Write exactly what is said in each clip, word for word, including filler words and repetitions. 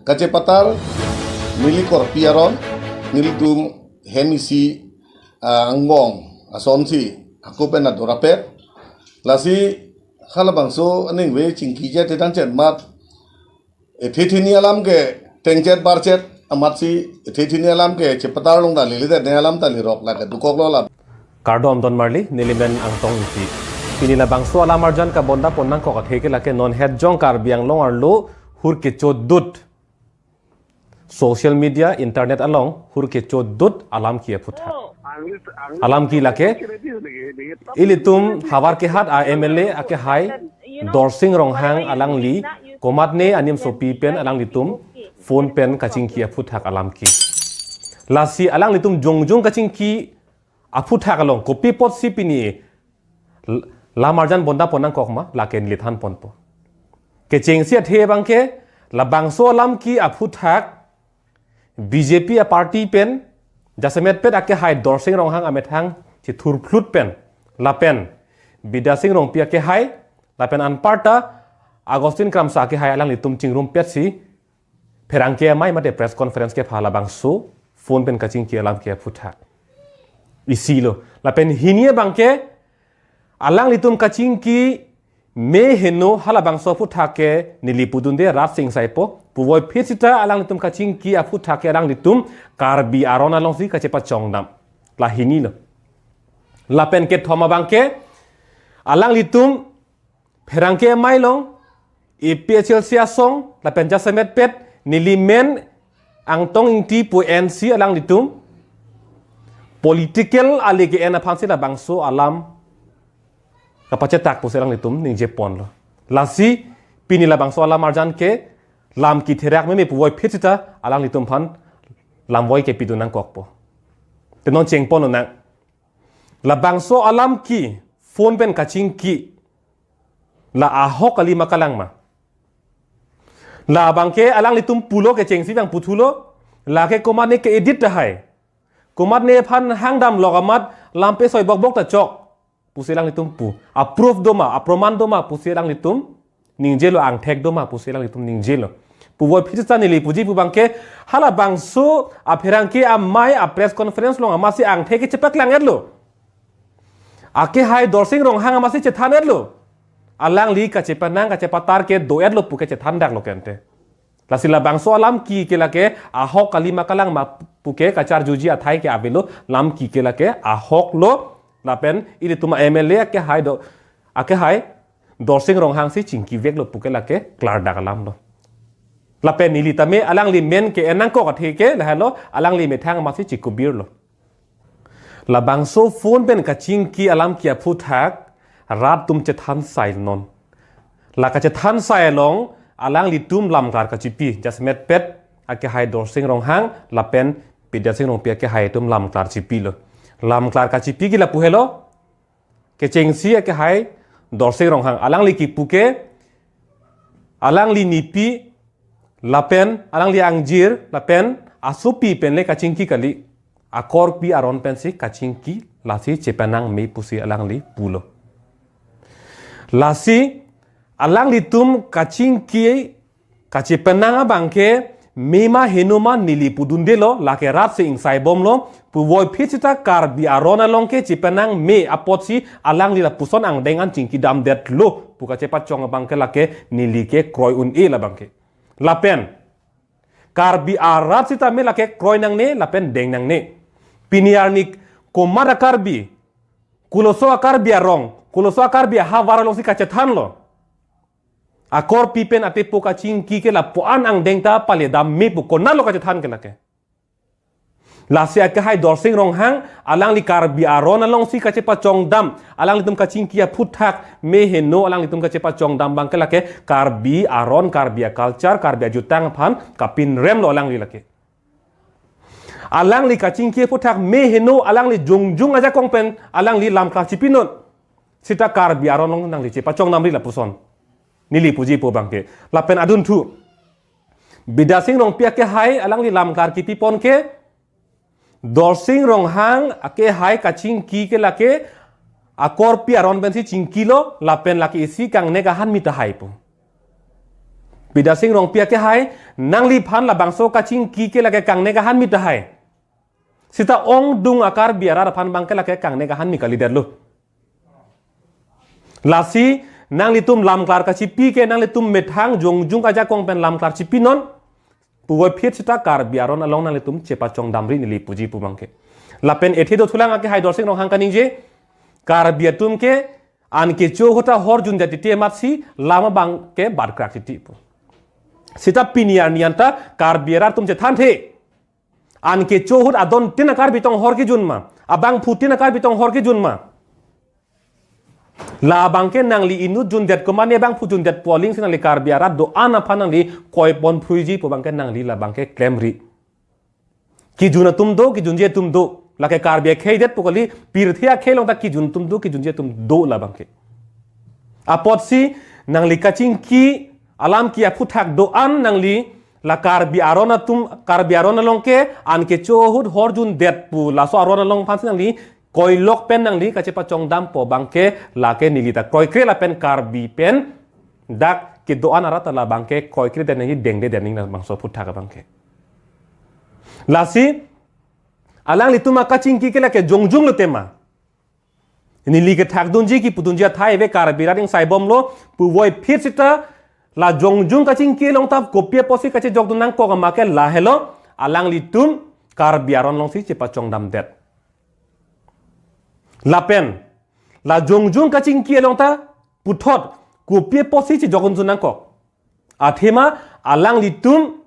Kachepatar neli korpi aron, nelitum hem isi, ah, angbong asonsi ako pen adorapet. Lasi halabangso aningve chingki chet tetan chet mat, ethe thini alam ke tengchet barchet amatsi ethe thini alam ke chepatar long ta lili det ne alam ta lirok lake dukok lo la. Kardom don marli, neli men Angtong Ingti. Pini labangso alam arjan kabonda ponnangkok athe ke lake non het jong Karbi Anglong arlo hur kechodut. Social media, internet along hur kechodut alam ki aphuthak. Alam ki lake, ilitum Howraghat a M L A akehai Dorsing Ronghang alangli komatne animsopi pen alanglitum phone pen kachingki aphuthak alam ki. Lasi alanglitum jongjong kachingki aphuthak along kopi apotsi pini l-, lam arjan bonda ponnangkok ma, lake neli than ponpo. Kechengsi athe abangke, labangso alam ki aphuthak B J P a party pen, jasemet pet akehai Dorsing Ronghang amethang chithurphlut pen, lapen Bidya Sing Rongpi akehai, lapen anparta Augustine Kramsa akehai alanglitum chingrumpetsi, pherangke amei mate press conference kepha labangso phone pen kachingki alam ki aphuthak. Isi lo. Lapen hini abangke alanglitum kachingki me heno halabangso aphuthak ke neli pudunde rat sing saipo. Puvoiphit sita alanglitum kachingki aphuthak ke alanglitum Karbi aron alongsi kachepachongdam. La hini lo. Lapen kethom abangke alanglitum pherangke amei along, A P H L C asong, lapen jasemet pet, neli men Angtong Ingti pu N C alanglitum, political ale ke-en aphansi labangso alam kapachetak pusi alanglitum ningje ponlo. Lasi, pini labangso alam arjan ke, lam kitherak meme puvoiphit sita, alanglitum aphan lamvoi ke pidun nangkokpo. Te non cheng ponnang. Labangso alam ki, phone pen kachingki, la ahok kali ma kalang ma. Labangke alanglitum pulo, kechengsi abang puthulo, lake komatne ke-edit tahai. Komatne aphan hangdamlok amat lampe soi bokbok ta chok pusi alanglitum pu. Approve doma, aproman doma pusi alanglitum ningjelo, angthek doma pusi alanglitum ningjelo. Puvoiphit sita neli puji pu abangke, halabangso apherangke amei a press conference along amatsi angthek ke chepaklang-etlo. Akehai Dorsing Ronghang amatsi chethan-etlo. Alangli kachepanang kachepatar ke do-etlo puke chethan daklo kente. Lasi labangso alam ki ke lake ahok kali ma kalang ma puke kacharjuji athai ke avelo, lam ki ke lake ahok lo, lapen ilitum a M L A akehai do, akehai Dorsing Ronghang si chingkiveklo puke lake klardak alam lo. Lapen neli tame alangli men ke-en nangkok athe ke lahelo, alangli methang amatsi chikubirlo. Labangso phone pen kachingki alam ki aphuthak rat atum chethan sai non. La kachethan sai along alanglitum lamklar kachipi, jasemet pet akehai Dorsing Ronghang lapen Bidya Sing Rongpi akehai atum lamklar chipilo. Lamklar kachipi ke lapu helo, kechengsi akehai Dorsing Ronghang alangli kipu ke, alangli nipi lapen alangli angjir lapen asopi pen le kachingki kali, akorpi aron pensi kachingki, lasi chepanang me pusi alangli pulo. Lasi alanglitum kachingki kachepanang abangke me ma heno ma neli pudundelo, lake rat si ingsaibomlo, puvoiphit sita Karbi aron along ke chepanang me apotsi alangli lapuson angdeng an chingkidamdetlo pu kachepachong abangke lake neli ke kroi un-e labangke. Lapen Karbi arat sitame lake kroi nangne lapen deng nangne. Pini arni komat a Karbi, koloso a Karbi arong, koloso a Karbi ahavar alongsi kachethanlo. Akorpi pen atepo kachingki ke lapu-an angdeng ta paledam me pu konatlo kachethan ke lake. Lasi akehai Dorsing Ronghang alangli Karbi aron alongsi kachepachongdam, alanglitum kachingki aphuthak me heno alanglitum kachepachongdam abangke lake Karbi aron, Karbi a culture, Karbi ajutang aphan kapinremlo alangli lake. Alangli kachingki aphuthak me heno alangli jongjong ajakong pen alangli lamklar chipinon. Sita Karbi aron along nangli chepachongdamri lapuson. Neli puji pu abangke. Lapen adunthu, Bidya Sing Rongpi akehai alangli lamklar kipipon ke, Dorsing Ronghang akehai kachingki ke lake akorpi aron pensi chingkilo, lapen lake isi kangnek ahan mi tahai pu. Bidyasing Rongpi akehai, nangliphan labangso kachingki ke lake kangnek ahan mi tahai. Sita ongdung a-Karbi arat aphan abangke lake kangnek ahan mi kalidetlo. Lasi nanglitum lamklar kachipi ke nanglitum methang jongjung ajakong pen lamklar chipinon. Puvoiphit sita Karbi aron along nanglitum chepachongdamri neli puji pu abangke. Lapen ethe dothulang akehai Dorsing Ronghang kaningje, Karbi atum ke an kecho ahut ahor jundet titi amatsi lam abangke batkrak titi pu. Sita pini arni anta Karbi arat atum chethanthe. An kecho ahut adon tin a-Karbi tong hor kejun ma, abangphu tin a-Karbi tong hor kejun ma. Labangke nangli inut jundet komatne abangphu jundet pu alingsi nangli Karbi arat do-an aphan nangli koiponphruiji pu abangke nangli labangke klemri. Kejun atum do, kejunji atum do. Lake Karbi akhei det pu kali, pirthe akhei along ta kejun atum do, kejunji atum do labangke. Apotsi nangli kachingki alam ki aphuthak do-an nangli la Karbi aron atum, Karbi aron along ke an kecho ahut hor jundet pu laso aron along aphansi nangli koilok pen nangli kachepachongdam pu abangke lake neli ta kroikre lapen Karbi pen dak kedo-an arat ta labangke kroikre den nangji, dengde den nangji labangso aphuthak abangke. Lasi alanglitum akachingki ke lake jongjung lo tema. Neli kethakdunji kipudunji athai ave, Karbi arat ingsaibomlo, puvoiphit sita la jongjung kachingki along ta kopi apotsi kachejokdun nangkok ma ke lahelo, alanglitum Karbi aron alongsi chepachongdamdet. Lapen la jongjung kachingki along ta puthot kopi apotsi chejokdun nangkok. Athema alanglitum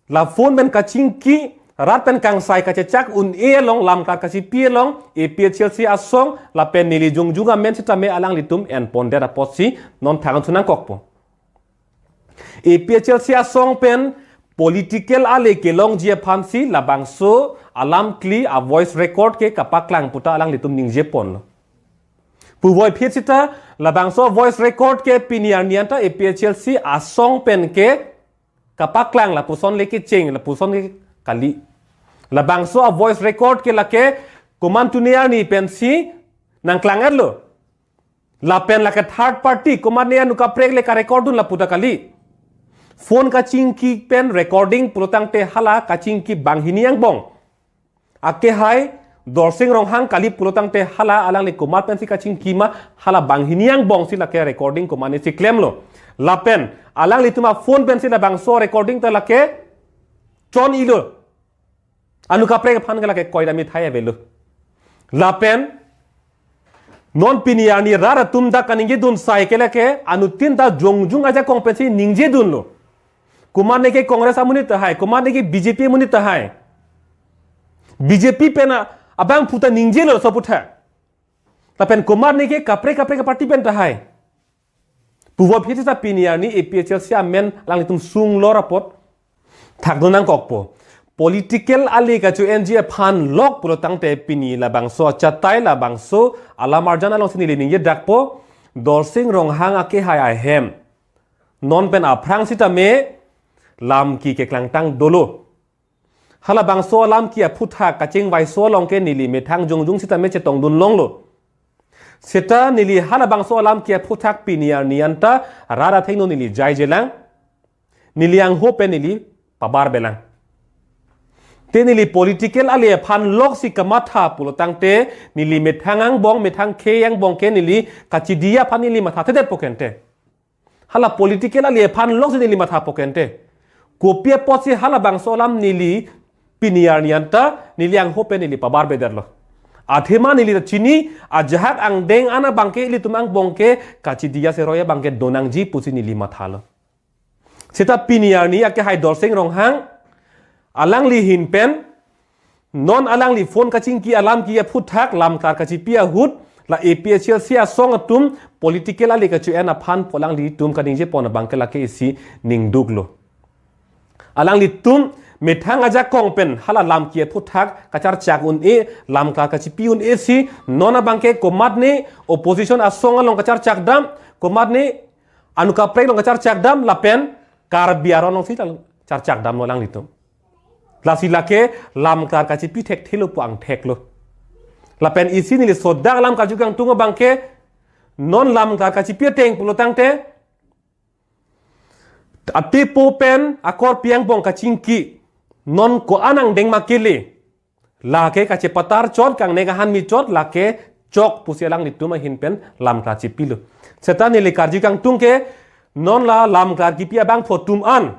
la phone pen kachingki, rat pen kangsai kachechak un-e along, lamklar kachipi along, A P H L C asong lapen neli jongjung amen sitame alanglitum enpondet apotsi non thangthu nangkokpo. A P H L C asong pen political ale kelongji aphansi labangso alam kli a-voice record ke kapaklang puta alanglitum ningjeponlo. Puvoiphit sita labangso voice record ke pini arni anta A P H L C asong pen ke kapaklang lapuson le kecheng, lapuson ke kali. Labangso a-voice record ke lake komantu ne arni pensi nangklang-etlo. Lapen lake third party, komatne anu kaprek le ka-record dun lapu ta kali. Phone kachingki pen recording pulotangte hala kachingki banghini angbong. Akehai Dorsing Ronghang kali pulotangte hala alangli komat pensi kachingki ma, hala banghini angbongsi lake recording komatnesi klemlo. Lapen alanglitum a-phone pensi labangso recording ta lake chon-ilo. Anu kaprek aphan ke lake koidam athai avelo. Lapen non pini arni rat atum dak kaningjedun sai ke lake anuttin ta jongjung ajakong pensi ningjedunlo. Komatne ke Congress amonit tahai, komatne ke B J P amonit tahai. B J P pen a-, abangphu ta ningjelo laso aphuthak. Lapen komatne ke kaprek kaprek party pen tahai. Puvoiphit sita pini arni A P H L C amen alanglitum sunglo rapot thakdun nangkokpo. Political ale kacho-enji aphan lok pulotangte pini labangso achatai, labangso alam arjan alongsi neli ningjedakpo, Dorsing Ronghang akehai ahem non pen aphrang sitame lam ki keklangtang dolo. Halabangso alam ki aphuthak kachingvaiso along ke neli methang jongjung sitame chetongdun longlo. Seta neli halabangso alam ki aphuthak pini arni anta rat athengno neli jaijelang. Neli angho pen neli pabarbelang. Te neli political ale aphan loksi kamatha pulotangte neli methang angbong, methang khei angbong ke neli kachidiya aphan neli mathathedetpo kente. Hala political ale aphan loksi neli mathapo kente. Kopi apotsi halabangso alam neli pini arni anta neli angho pen neli pabarbedetlo. Athema neli ta chini ajahak angdeng an abangke ilitum angbong ke kachidiya seroi abangke donangji pusi neli mathalo. Seta pini arni akehai Dorsing Ronghang alangli ahin pen non alangli phone kachingki alam ki aphuthak lamklar kachipi ahut la A P H L C asong atum political ale kacho-en aphan pu alanglitum kaningjepon abangke lake isi ningduklo. Alanglitum methang ajakong pen hala lam ki aphuthak kacharchak un-e, lamklar kachipi un-e si non abangke komatne opposition asong along kacharchakdam, komatne anu kaprek along kacharchakdam lapen Karbi aron alongsi charchakdamlo alanglitum. Lasi lake lamklar kachipi thekthelo pu angtheklo. Lapen isi neli sodak alam karju kangtung abangke non lamklar kachipi ateng pulotangte Atepo pen akorpi angbong kachingki, non ko-an angdeng ma kele, lake kachepatar chot, kangnek ahan mi chot, lake chok pusi alanglitum ahin pen lamklar chipilo. Seta neli karju kangtung ke, non la lamklar kipi abangphu atum an,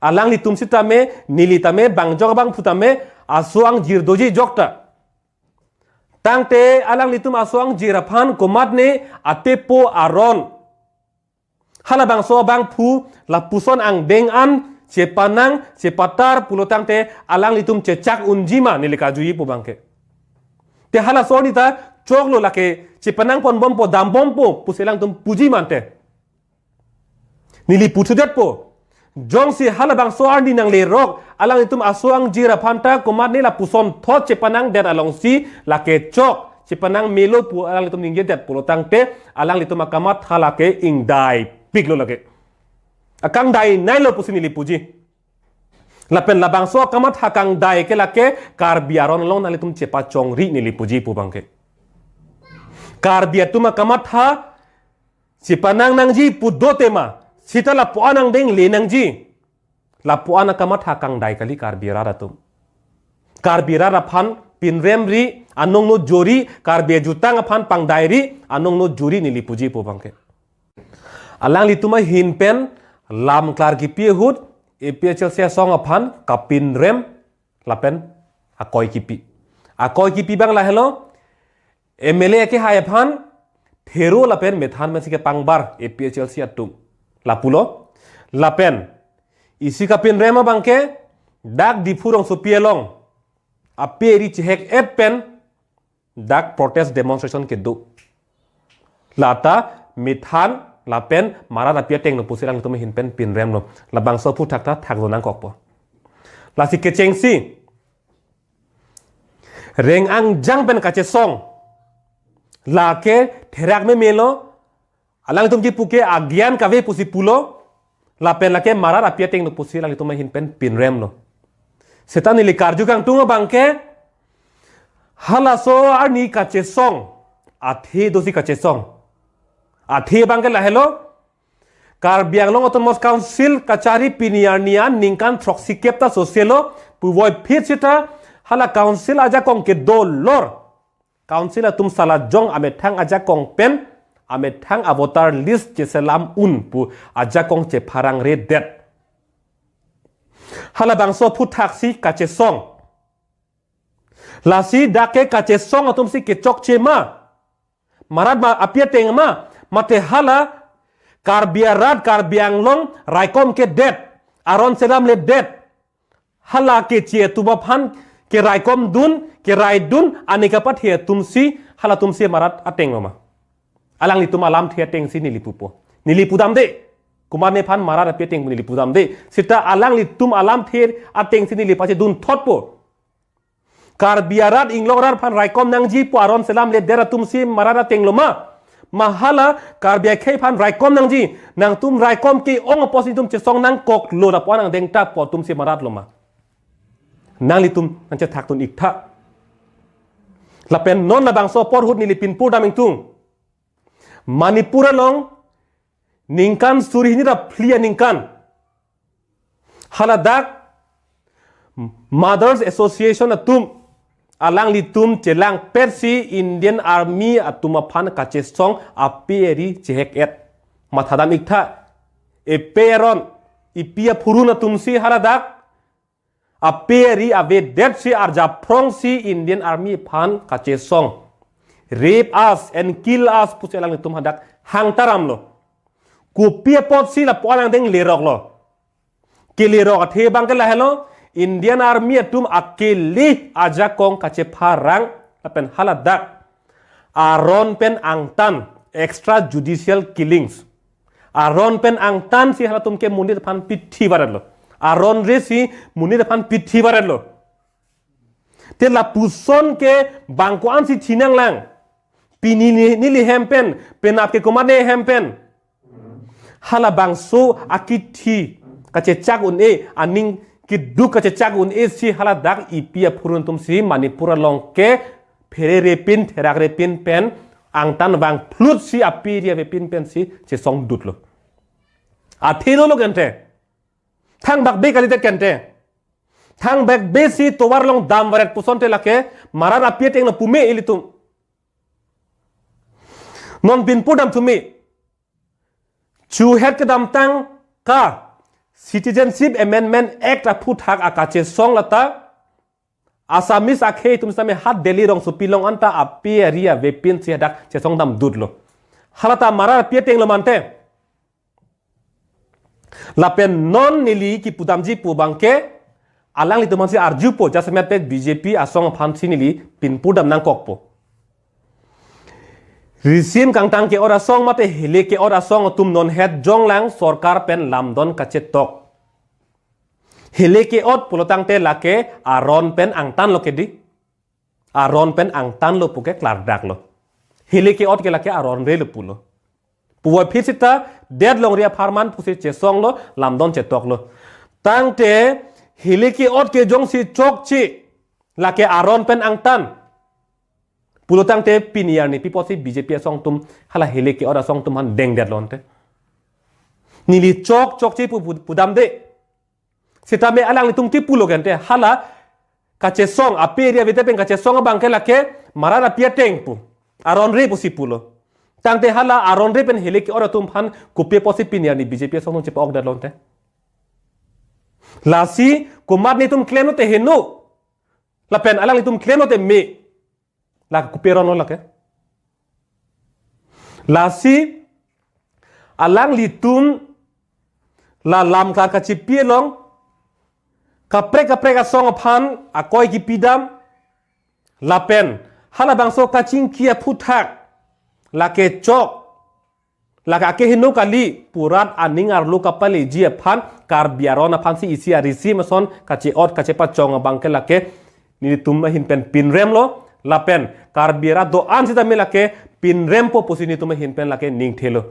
alanglitum sitame, neli tame, bangjok abangphu tame, aso angjir doji jokta. Tangte alanglitum aso angjir aphan komatne atepo aron, halabangso abangphu lapuson angdeng an chepanang chepatar pulo tangte alanglitum chechak unji ma, neli karjuji pu abangke. Te halaso arni ta choklo, lake chepanang ponbompo, dambompo pusi alangtum puji mante. Neli puthudetpo. Jongsi halabangso arni nanglerok, alanglitum aso angjir aphan ta komatne lapuson thot chepanangdet alongsi lake chok, chepanang melo pu alanglitum ningjedet pulo tangte, alanglitum akamatha lake ingdaipiklo lake. Akangdai nailo pusi neli puji. Lapen labangso akamatha kangdai ke lake Karbi aron along nanglitum chepachongri, neli puji pu abangke. Karbi atum akamatha chepanang nangji pu do tema, seta lapu-an angdeng le nangji. Lapu-an akamatha kangdai kali Karbi arat atum. Karbi arat aphan pinremri, anong no jori, Karbi ajutang aphan pangdairi, anong no jori, neli puji pu abangke. Alanglitum ahin pen lamklar kipi ahut, A P H L C asong aphan kapinrem lapen akoi kipi. Akoi kipi abang lahelo, M L A akehai aphan thero lapen methan pensi kepangbar A P H L C atum, lapulo. Lapen isi kapinrem abangke, dak Diphu rongsopi along ape eri chehek-et pen dak protest demonstration kedo. Lata methan lapen marat api atenglo pusi alanglitum ahin pen pinremlo. Labangso aphuthak ta thakdun nangkokpo. Lasi kechengsi, reng angjang pen kachesong, lake therak memelo, alangtum kipu ke agyan kave pusi pulo, lapen lake marat api atenglo pusi alanglitum ahin pen pinremlo. Seta neli karju kangtung abangke, halaso arni kachesong, athe dosi kachesong. Athe abangke lahelo, Karbi Anglong Autonomous Council kachari pini arni an ningkan throksi kep ta soselo, puvoiphit seta hala council ajakong kedolor, council atum salajong amethang ajakong pen, amethang avoter list cheselam un pu ajakong chepharangredet. Halabangso aphuthaksi kachesong. Lasi dak ke kachesong atumsi kechokche ma, marat ma api ateng ma, mate hala Karbi arat, Karbi Anglong raikom kedet, aron selamledet, hala keche atum aphan keraikomdun, keraidun, aneka pathe atumsi, halatumsi marat atenglo ma. Alanglitum alamthe atengsi neli pupo. Neli pudamde. Komatne aphan marat api ateng neli pudamde. Seta alanglitum alamthe atengsi neli pachedun thotpo. Karbi arat, Inglong arat aphan raikom nangji pu aron selamledet atumsi marat atenglo ma? Ma hala Karbi akhei aphan raikom nangji, nangtum raikom ke-ong apotsi netum chesong nangkoklo, lapu-an angdeng ta pu atumsi maratlo ma? Nanglitum nangchethakdun iktha. Lapen non labangso apor ahut neli pinpur dam ingtung. Manipur along ningkan suri hini ra phli aningkan, haladak Mothers Association atum, alanglitum chelangpetsi Indian Army atum aphan kachesong ape eri chehek-et. Mathadam iktha, epe aron, ipi aphurun atumsi haladak ape eri avedetsi arjaphrongsi Indian Army aphan kachesong. Rape us and kill us pusi alanglitum hadak hangtaramlo. Kopi apotsi lapu-an angdeng leroklo? Kelerok athe abangke lahelo, Indian Army atum akele ajakong kachepharang lapen haladak aron pen angtan, extrajudicial killings. Aron pen angtansi halatum ke monit aphan pithi varetlo. Aron resi monit aphan pithi varetlo. Te lapuson ke bang ko-ansi thinanglang? Pini neli, neli hem pen, penap ke komatne hem pen? Halabangso akithi kachechak un-e, aning keduk kachechak un-esi haladak ipi aphurun atumsi Manipur along ke phere repin, therak repin pen, angtan vangphlutsi ape eri avepin pensi chesongdutlo. Athe dolo kente. Thangbak be kalidet kente. Thangbak be si tovar along damvaret pusonte lake Marar api ateng lo pume ilitum. Non pinpur damthu me. Chuhet kedamtang ka Citizenship Amendment Act aphuthak akachesong lata Assamese akhei atum sitame ha Delhi rongsopi along anta api area vepin si hadak chesong damdutlo. Halata Marar api ateng lo mante. Lapen non neli kipudamji pu abangke alanglitum aphansi arjupo, jasemet pen B J P asong aphansi neli pinpur dam nangkokpo. Risim kangtang ke-ot asong mate hile ke-ot asong atum non het jonglang sorkar pen lamdon kachetok. Hile ke-ot pulotangte lake aron pen angtan lo kedi. Aron pen angtan lo puke klardaklo. Hile ke-ot ke lake aron re lo pulo. Puvoiphit sita det longri apharman pusi chesonglo, lamdon chetoklo. Tangte hile ke-ot ke jongsi chokche lake aron pen angtan pulotangte pini arni pi apotsi B J P asong atum hala hile ke-ot asong atum aphan dengdetlo ante. Neli chok chokche pu, pu, pudamde. Sitame alanglitum ti pulo kente hala kachesong api area vete pen kachesong abangke lake Marar api ateng pu. Aron re pusi pulo. Tangte hala aron re pen hile ke-ot atum aphan kopi apotsi pini arni B J P asong atum chepa-okdetlo ante. Lasi komat netum klemlote heno. Lapen alanglitum klemlote me. La kopi aron lo lake. Lasi alanglitum la lam ka kachipi along kaprek kaprek asong aphan akoi kipidam lapen halabangso kachingki aphuthak lake chok lake akeheno kali purat aning arlo kapaleji aphan Karbi aron aphansi isi arisim ason kache-ot kachepachong abangke lake nelitum ahin pen pinremlo lapen Karbi arat do-an sitame lake pinrempo pusi nelitum ahin pen lake ningthelo.